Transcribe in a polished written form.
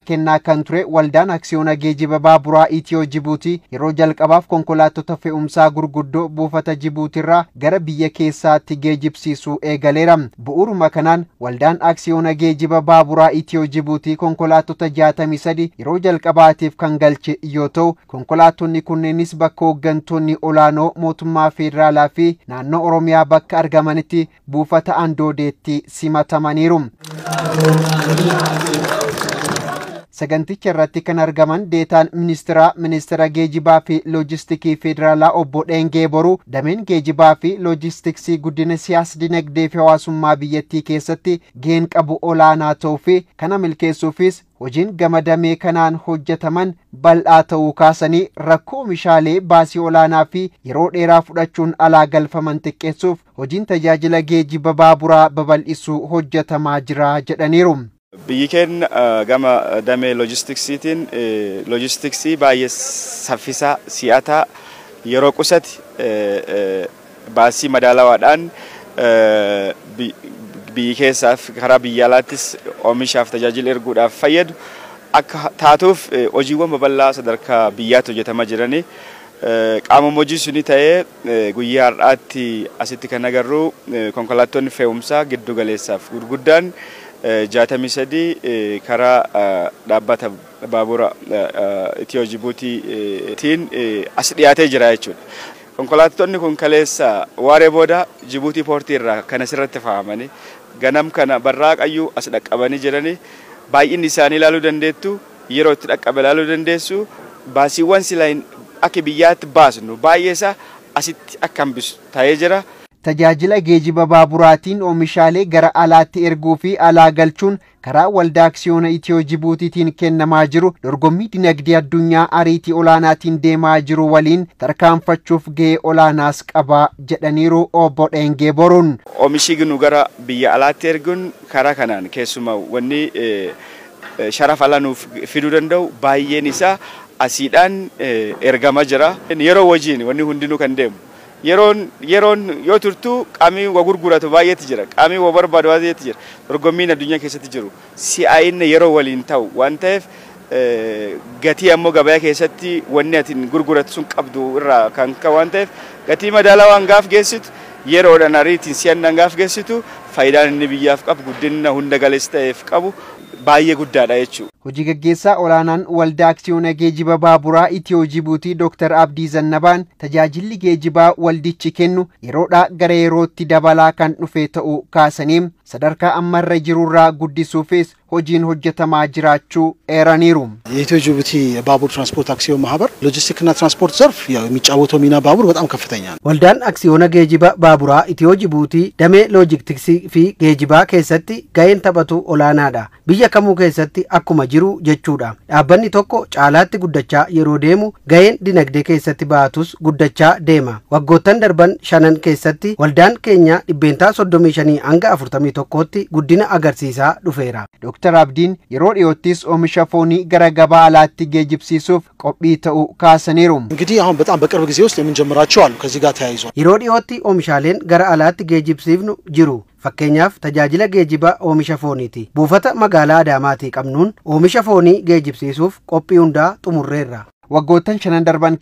Kennaa kan ture waldaan aksiyoona geejiba baaburaa Itiyoo Jibuutii yeroo jalqabaaf konkolaattota fe'umsaa gurguddoo buufata Jibuutiirraa gara biyya keessaatti geejibsiisuu eegaleera. Bu'uuruma kanaan waldaan aksiyoona geejiba baaburaa Itiyoo Jibuutii konkolaattota 63 yeroo jalqabaatiif kan galche yoo ta'u, konkolaattonni kunneenis bakka hooggantoonni olaanoo mootummaa federaalaa fi naannoo Oromiyaa bakka argamanitti buufata Andoodeetti simatamaniiru. Saganticha irratti kan argaman deetaan ministeera ministeera geejibaa fi loojistiikii federaalaa obbo Dheengee Boruu, dameen geejibaa fi loojistiksii guddina siyaas dinagdee fi hawaasummaa biyyattii keessatti gaheen qabu olaanaa ta'uu fi kana milkeessuufis hojiin gama damee kanaan hojjetaman bal'aa ta'uu kaasanii, rakkoo oomishaalee baasii olaanaa fi yeroo dheeraa fudhachuun alaa galfaman xiqqeessuuf hojiin tajaajila geejiba baaburaa babal'isuu hojjetamaa jira jedhaniiru. Biyyi keenya gama damee loojistiksiitiin loojistiksii baay'ee saffisaa, si'ataa, yeroo qusate, baasii madaalawaadhaan biyyi keessaaf karaa biyya alaattis oomishaaf tajaajila erguudhaaf fayyadu akka taatuuf hojiiwwan babal'aa sadarkaa biyyaatti hojjetamaa jiranii. Qaama hojii suni ta'ee guyyaa har'aatti asitti kan agarru konkolaattonni fe'umsaa giddu galeessaaf gurguddaan 63 karaa dhaabbata baabura Itiyoo Jibuutiitiin as dhiyaatee jira jechuudha. Konkolaattonni kun kaleessa waaree booda Jibuutii poortii irraa kan asirratti fahamanii ganam kana barraaqayyuu as dhaqqabanii jiranii, baay'inni isaanii ilaaluu dandeettu, yeroo itti dhaqqabe ilaaluu dandeessu, baasiiwwan silaa akka biyyaatti baasnu baay'ee isaa asitti akka hambisu ta'ee jira. Tajaajila geejiba baaburaatiin oomishaalee gara alaatti erguu fi alaa galchuun karaa waldaa aksiyoona Itiyoo Jibuutiitiin kennamaa jiru dorgommii dinagdee addunyaa ariitii olaanaatiin deemaa jiru waliin tarkaanfachuuf gahee olaanaas qaba jedhaniiru obbo Dheengee Boruun. Oomishii nu gara biyya alaatti erguun karaa kanaan keessumaa wanni sharafa alaa nuuf fiduu danda'u baay'een isaa asiidhaan ergama jira. Yeroo wajjin wanni hundinuu kan deemu. Yeroon yoo turtu qaamni wa gurguratu baay'eetu jira, qaamni wa barbaadu baay'eetu jira. Dorgommiin addunyaa keessatti jiru si'aayinna yeroo waliin ta'u waan ta'eef, gatii ammoo gabaa keessatti wanni ati gurguratu sun qabdu irraa kan ka'u waan ta'eef, gatii madaalawaan gaaf geessitu, yeroodhaan ariitiin si'annaan gaaf geessitu, faayidaan inni biyyaaf qabu, guddina hunda galeessa ta'eef qabu baay'ee guddaadha jechuudha. Hojii gaggeessaa olaanaan waldaa aksiyoona geejiba baaburaa Itiyoo Jibuutii Dr. Abdii Zannabaan tajaajilli geejibaa waldichi kennu yeroodhaa gara yerootti dabalaa kan dhufe ta'uu kaasanii, sadarkaa ammarra jirurraa guddisuufis hojiin hojjetamaa jiraachuu eeraniiru. የኢትዮ ጅቡቲ የባቡር ትራንስፖርት አክሲዮን ማህበር ሎጂስቲክና ትራንስፖርት ዘርፍ ያው የሚጫወተው ሚና ባቡር በጣም ከፍተኛ ነው። Waldaan aksiyoona geejiba baaburaa Itiyoo Jibuutii damee loojistiksii fi geejibaa keessatti gaheen taphatu olaanaadha. Biyya kamuu keessatti akkuma jiru jechuudha. Dhaabbanni tokko caalaatti guddachaa yeroo deemu gaheen dinagdee keessatti ba'atus guddachaa deema. Waggoottan darban shanan keessatti waldaan keenya 35% hanga 41tti guddina agarsiisaa dhufeera. Dr. Abdiin yeroo dhiyoottis oomisha foonii gara gabaa alaatti geejibsiisuuf qophii ta'uu kaasaniiru. እንግዲህ አሁን በጣም በቅርብ ጊዜ ውስጥ የምንጀምራቸው አሉ ከዚህ ጋር ተያይዞ Yeroo dhiyootti oomishaaleen gara alaatti geejibsiifnu jiru. Fakkeenyaaf tajaajila geejiba oomisha fooniiti. Buufata magaalaa Adaamaatii qabnuun oomisha foonii geejibsiisuuf qophii hundaa xumurreerra. Waggoottan shanan darban